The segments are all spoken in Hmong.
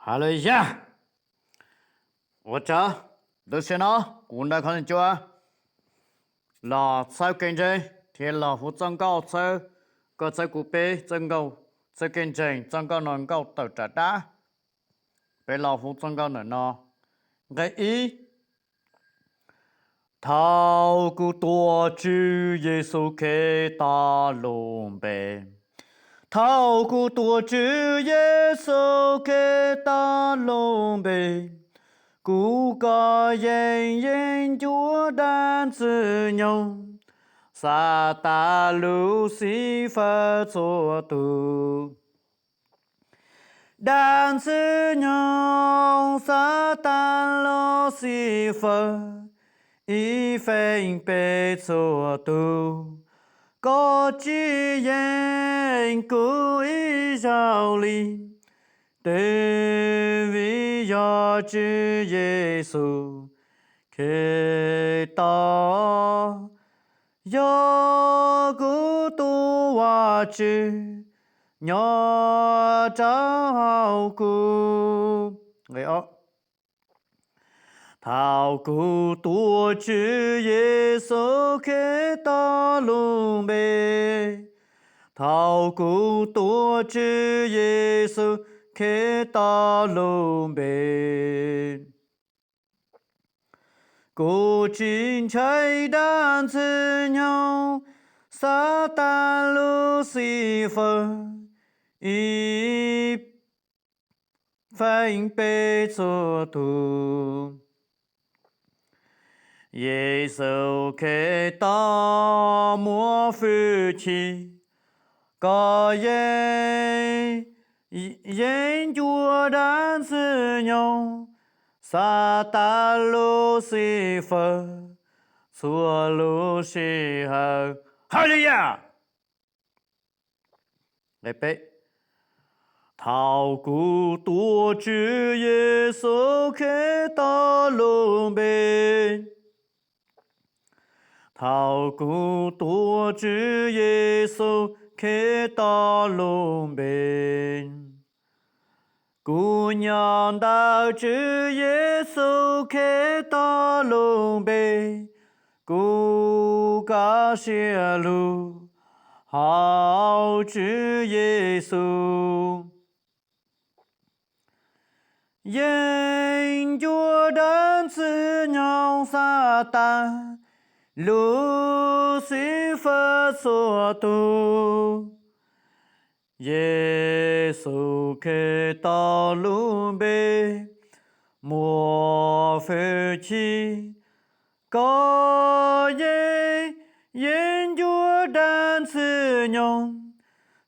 Haleluya. Ua tsaug, tam sim no kuv Ntawv Khaub Ncua los txhawb kev ntseeg thiab los hu txoj nkauj txhawb, koj txhawb kuv peb txoj nkauj txhawb kev ntseeg, txoj nkauj no nkauj tawm tsam dab. Peb los hu txoj nkauj ntawm no. Nqe ib. Thaum kuv tuav Tswv Yexus Khetos lub npe, thaum kuv tuav Tswv Yexus Khetos lub npe, kuv kov yeej yeeb ncuab dab ntxwg nyoog, Xatas Luxifes txhua tus. Dab ntxwg nyoog Xatas Luxifes, ib feem peb txhua tus, koj tsis yeem kuv ib zaug li, twb vim yog Tswv Yexus Khetos yog kuv tus Vajtswv nyob rau hauv kuv. Thaum kuv tuav Tswv Yexus Khetos lub npe, thaum kuv tuav Tswv Yexus Khetos lub npe, kuv tsis ntshai dab ntxwg nyoog Xatas Luxifes, ib feem peb txhua tus. Yexus Khetos muaj hwj chim kov yeeb, yeeb ncuab dab ntxwg nyoog Xatas Luxifes txhua lub sij hawm. Haleluya. Thaum kuv tuav Tswv Yexus Khetos lub npe, thaum kuv tuav Tswv Yexus Khetos lub npe, kuv nyob ntawm Tswv Yexus Khetos lub npe, kuv kaj siab lug hauv Tswv Yexus, yeeb ncuab dab ntxwg nyoog Xatas Luxifes txhua tus. Yexus Khetos lub npe muaj hwj chim kov yeeb, yeeb ncuab dab ntxwg nyoog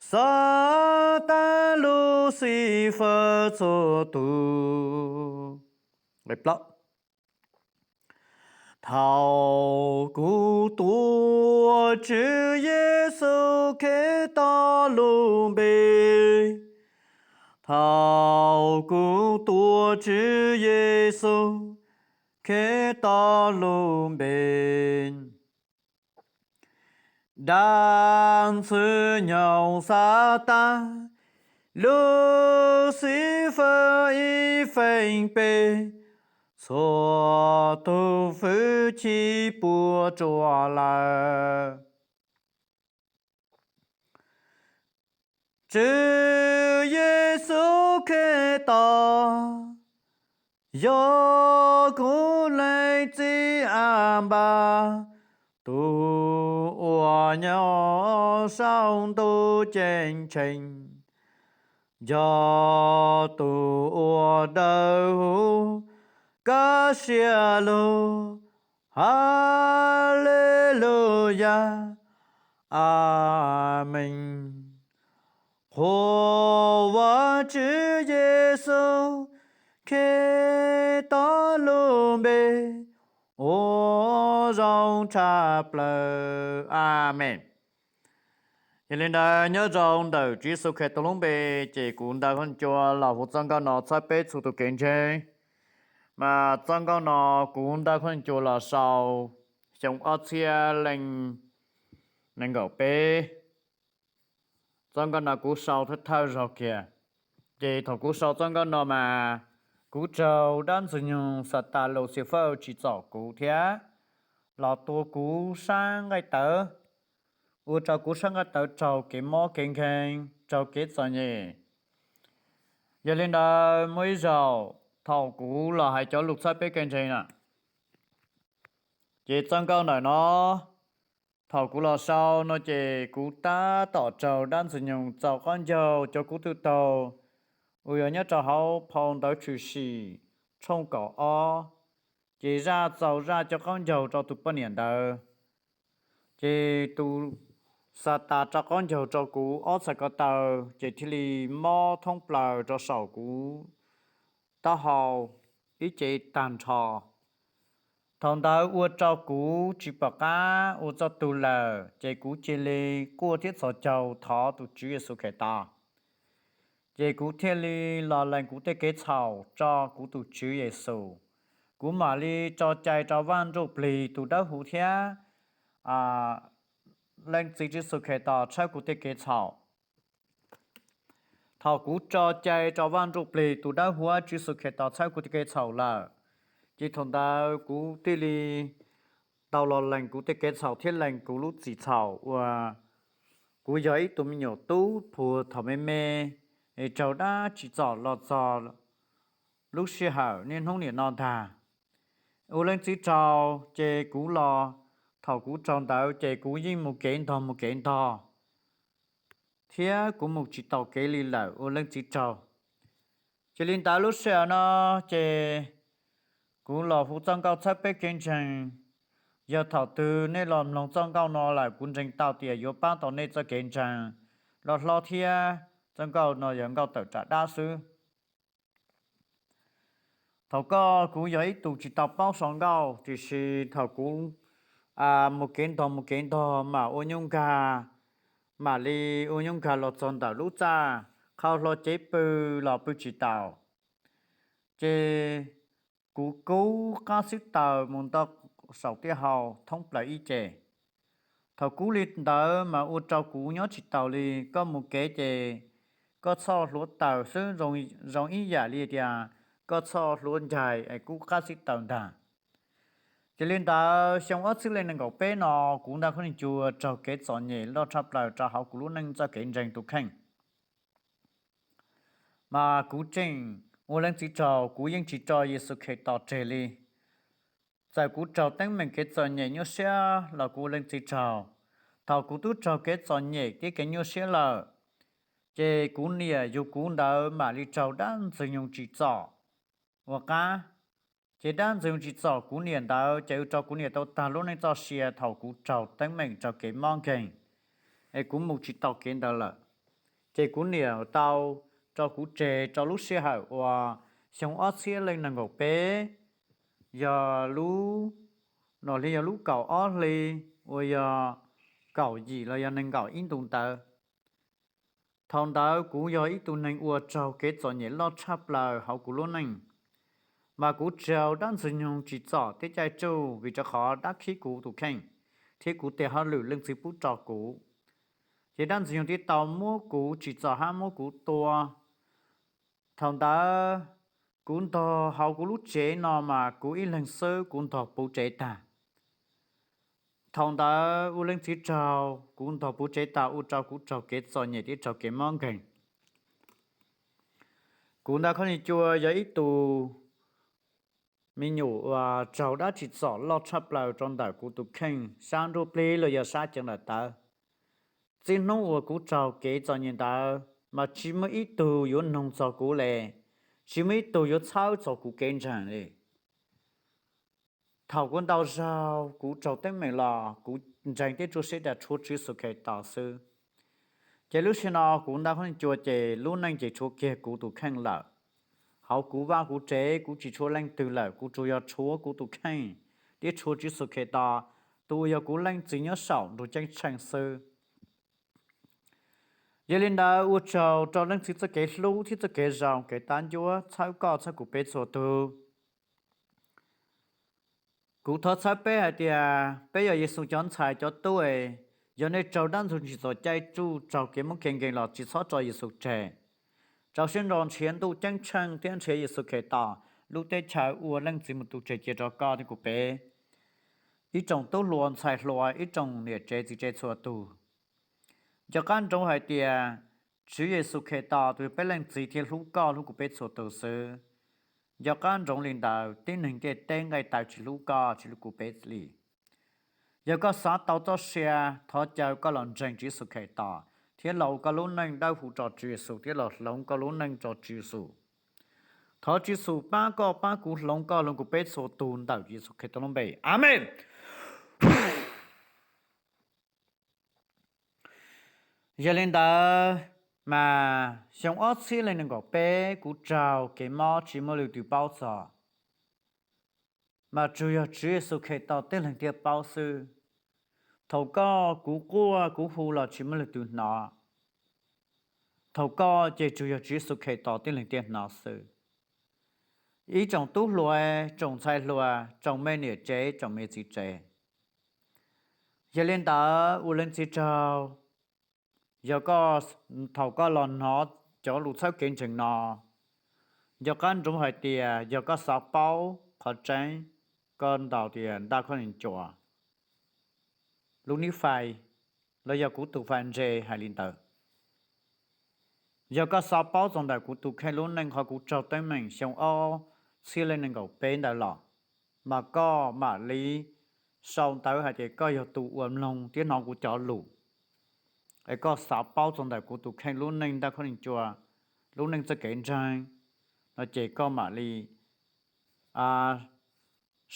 Xatas Luxifes txhua tus. Thaum kuv tuav Tswv Yexus Khetos lub npe, thaum kuv tuav Tswv Yexus Khetos lub npe, dab ntxwg nyoog Xatas Luxifes ib feem peb txhua tus hwj chim puas tsuaj lawm. Tswv Yexus Khetos yog kuv leej txiv A Npas, tus uas nyob saum ntuj ceeb tsheej, yog tus uas dawb huv kaj siab lug. Haleluyas. Amees. Qhuas Vajtswv Yexus Khetos lub npe uas zoo tshaj plaws. Amees. Yog li ntawd nyob zoo ntawm Tswv Yexus Khetos lub npe, ces kuv Ntawv Khaub Ncua los hu txoj nkauj no txhawb peb txhua tus kev ntseeg. Mas txoj nkauj no kuv Ntawv Khaub Ncua los sau xyoo ob txhiab leej nees nkaum peb. Txoj nkauj no kuv sau thawj thawj zaug kiag. Ces thaum kuv sau txoj nkauj no mas kuv raug dab ntxwg nyoog Xatas Luxifaws tsim txom kuv thiab los tua kuv sab nqaij tawv, ua rau kuv sab nqaij tawv raug kev mob kev nkeeg, raug kev txom nyem. Yog li ntawd muaj ib zaug thaum kuv los hais cov lus txhawb peb kev ntseeg na, ces txoj nkauj ntawm no thaum kuv los sau no ces kuv tab tom raug dab ntxwg nyoog txaus qaub ncaug cov kub twb taug uas yog nyob rau hauv phau ntawv Tshwm Sim tshooj kaum ob, ces zaj txaus zaj cov qaub ncaug rau tus poj niam ntawd. Ces tus Xatas rau qaub ncaug rau kuv ob txhais ko taw, ces thiaj li mob thoob plaws rau saum kuv taub hau ib ce tag nrho. Thaum ntawd ua rau kuv tsis pom qab ua txoj tug lawm, ces kuv cia li quaj thiab txhos caug thov tus Tswv Yexus Khetos. Ces kuv thiaj li los lees kuv tej kev txhaum rau kuv tus Tswv Yexus. Kuv mam li tso cai rau Vaj Ntsujplig tus Dawbhuv thiab Leej Txiv Tswv Yexus Khetos txhawb kuv tej kev txhaum. Thaum kuv tso cai rau Vaj Ntsujplig tus Dawbhuv Tswv Yexus Khetos txhawb kuv tej kev txhaum lawm, ces thaum ntawd kuv thiaj li tau los lees kuv tej kev txhaum thiab lees kuv lub txim txhaum uas kuv yog ib tug me nyuam tub plhuav thaum me me, es raug dab tsim txom los txog lub sij hawm niaj hnub nim no ntag. Ua leej txiv raug ces kuv los, thaum kuv raug ntawd ces kuv yeej mus kev ntog mus kev ntog, thiab kuv mus tsis taus kev li lawm ua leej txiv raug. Ces li ntawd lub sij hawm no ces kuv los hu txoj nkauj txhawb peb kev ntseeg. Yog thaum twg nej los mloog txoj nkauj no lawm kuv ntseeg tau tias yuav pab tau nej txoj kev ntseeg loj hlob thiab txoj nkauj no yog nkauj tawm tsam dab xwb. Thaum koj kuv yog ib tug tsis tau paub sau nkauj, tiam sis thaum kuv mus kev ntog mus kev ntog mam ua nyuj nkag, mam li ua nyuj nkag los txog ntawm lub txaj, qhau hlo cev pw los pw tsis taus. Ces kuv kub qab xib taws mus nto saum tiaj hau thoob plaws ib ce. Thaum kub li ntawd mas ua rau kuv nyob tsis taus li. Koj mus kev ces koj txhoj hlua taws xwb, zoo ib yam li tias koj txhoj hlua ncaig es kub qab xib taws ntag. Ces li ntawd xyoo ob txhiab leej nees nkaum peb no kuv nta khob niag cua raug kev txom nyem loj tshaj plaws rau hauv kuv lub neej txoj kev ntseeg tus kheej. Mas kuv tseem ua leej txiv raug, kuv yeej tsis tso Yexus Khetos tseg li. Txawm kuv raug teeb meem kev txom nyem nyuaj siab los kuv ua leej txiv raug. Thaum kuv twb raug kev txom nyem thiab kev nyuaj siab lawm, ces kuv niam yug kuv ntawd mam li raug dab ntxwg nyoog tsim txom ua qab. Ces dab ntxwg nyoog tsim txom kuv niam ntawd ces ua rau kuv niam tau tag lub neej txoj sia thaum kuv raug teeb meem raug kev mob nkeeg, es kuv mus tsis tau kev ntawd lawm. Ces kuv niam tau tso kuv tseg rau lub sij hawm uas xyoo ob txhiab leej nees nkaum peb, yog lub, no li yog lub kaum ob hli, uas yog kaum yim los yog nees nkaum ib ntu ntawd. Thaum ntawd kuv yog ib tug neeg uas raug kev txom nyem loj tshaj plaws hauv kuv lub neej, mas kuv raug dab ntxwg nyoog tsim txom thiab caij tsuj vim rau qhov dab khib kuv tus kheej thiab kuv tes hauj lwm leej txiv pub rau kuv. Ces dab ntxwg nyoog thiaj tau muab kuv tsim txom hab muab kuv tua. Thaum ntawd kuv ntog hauv kuv lub tsev no mas kuv ib leeg xwb kuv ntog puv tsev tag. Thaum ntawd ua leej txiv raug kuv ntog puv tsev tag ua rau kuv raug kev txom nyem thiab raug kev mob nkeeg. Kuv nta khob niag cua yog ib tug me nyuam uas raug dab tsim txom loj tshaj plaws rau ntawm kuv tus kheej sab nruab plig los yog sab ceev lawm tawv. Txij hnub uas kuv raug kev txom nyem ntawd mas tsis muaj ib tug yuav noog txog kuv li, tsis muaj ib tug yuav txhawb txog kuv kev ntseeg li. Thaum kuv ntau zaug kuv raug teeb meem los kuv ntseeg thiab tsuas sib tas tshuav Tswv Yexus Khetos xwb. Ces lub sij hawm no kuv nta khob niag cua ces lub neej ces tshuav kiag kuv tus kheej lawm. Hauv kuv vaj kuv tsev kuv tsis tshuav leej twg lawm, kuv tsuas yog tshuav kuv tus kheej thiab tshuav Tswv Yexus Khetos, tus uas yog kuv leej txiv nyob saum nruab ceeb tsheej xwb. Yog li ntawd ua tsaug rau leej txiv txoj kev hlub thiab txoj kev zoo kev tab ncuab txhawb koj txhawb kuv peb txhua tug. Kuv thov txhawb peb hais tias peb yog Yexus cov ntxhais cov tub, yog nej raug dab ntxwg nyoog tsim txom caij tsuj raug kev mob kev nkeeg los tsis txhob tso Yexus tseg. rau siab ntso nrhiav ntuj ceeb tsheej thiab nrhiav Yexus Khetos lub teb chaws ua Leej Txiv mus tu tseg cia rau koj thiab kuv peb, ib tsoom tub hluas ntxhais hluas, ib tsoom niam tsev txiv tsev txhua tus. Nco qab ntsoov hais tias Tswv Yexus Khetos tus yog peb Leej Txiv thiaj hlub koj hlub kuv peb txhua tus xwb. Nco qab ntsoov li ntawd, tib neeg ntiaj teb nqaij taw tsis hlub koj tsis hlub kuv peb li. Yog koj xav tau txoj sia, thov caw koj los ntseeg Tswv Yexus Khetos thiab los ua koj lub neej dawb huv rau Tswv Yexus thiab los hloov koj lub neej rau Tswv Yexus. Thov Tswv Yexus pab koj pab kuv, hloov koj hloov kuv peb txhua tus ntawm Yexus Khetos lub npe, amees. Yog li ntawd mas xyoo ob txhiab leej nees nkaum peb kuv raug kev mob tsis muaj leej twg paub txog, mas tsuas yog Tswv Yexus Khetos tib leeg thiaj paub xwb. Thaum koj kuv quaj kuv hu los tsis muaj leej twg hnov. Thaum koj ces tsuas yog Tswv Yexus Khetos tib leeg thiaj hnov xwb. Ib tsoom tub hluas, tsoom ntxhais hluas, tsoom me niam tsev, tsoom me txiv tsev, yog li ntawd ua Leej Txiv tsaug. Yog koj, thaum koj los hnov cov lus txhawb kev ntseeg no, nco qab ntsoov hais tias yog koj xav paub qhov tseeb, koj ntaus tias Ntaj Khaub Ncaws Cua lub nib fais, los yog kuv tus fais ntse hais li ntawd. Yog koj xav paub txog ntawm kuv tus kheej lub neej qhov kuv raug teeb meem xyoo ob txhiab leej nees nkaum peb ntawd los, mas koj mam li sau ntawv hais tias koj yog tus uas mloog thiab hnov kuv cov lus, es koj xav paub txog ntawm kuv tus kheej lub neej Ntaj Khaub Ncaws Cua lub neej txoj kev ntseeg no ces koj mam li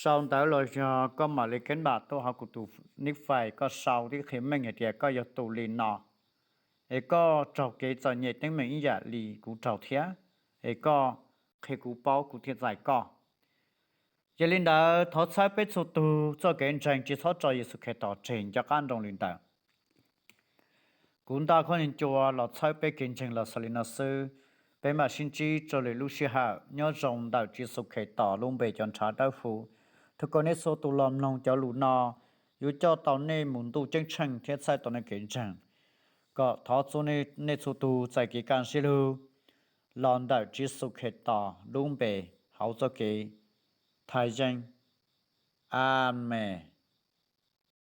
sau ntawv los yog koj mam li keb npam tuaj hauv kuv tus nib fais, koj sau thiab qhia meej hais tias koj yog tus li no, es koj raug kev txom nyem teeb meem ib yam li kuv raug thiab, es koj qhia kuv paub kuv thiaj txais koj. Yog li ntawd thov txhawb peb txhua tus txoj kev ntseeg tsis txhob tso Yexus Khetos tseg, nco qab ntsoov li ntawd. Kuv Ntaj Khaub Ncaws Cua los txhawb peb kev ntseeg los xaus li no xwb. Peb mam sib ntsib rau lwm lub sij hawm. Nyob zoo ntawm Tswv Yexus Khetos lub npe cov ntshav dawb huv, thov kom nej txhua tus los mloog cov lus no yuav coj tau nej mus ntuj ceeb tsheej thiab txhawb tau nej kev ntseeg. Kom thov txhua nej txhua tus txais kev kaj siab lug los ntawm Tswv Yexus Khetos lub npe hauv txoj kev thaj yeeb. Amees.